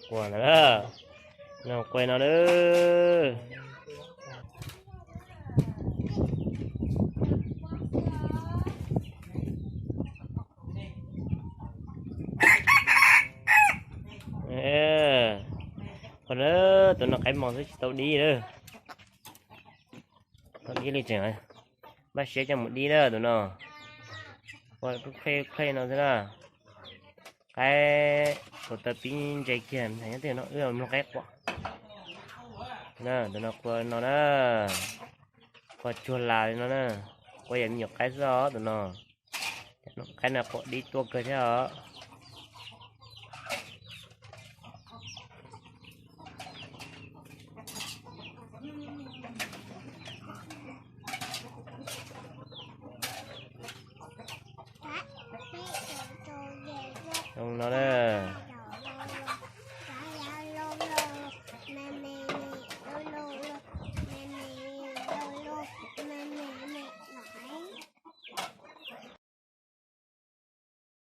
Quas ntawd, no quas no na. Qhov na, tus no qaib mos xwb tsis tau dib lawm. Tau dib li tseem npaj siab coj mus dib na tus no. Ua qheb qheb no xwb na. Qaib, tus taw pib ntse kiag nyob tej no wb mloog qaib quaj. Tus no quas no na, quas tsuag las li no na. Quas yam me nyuam qaib xwb os tus no. Qaib no quas dib tuaj kawg thiab os. Zoo no na.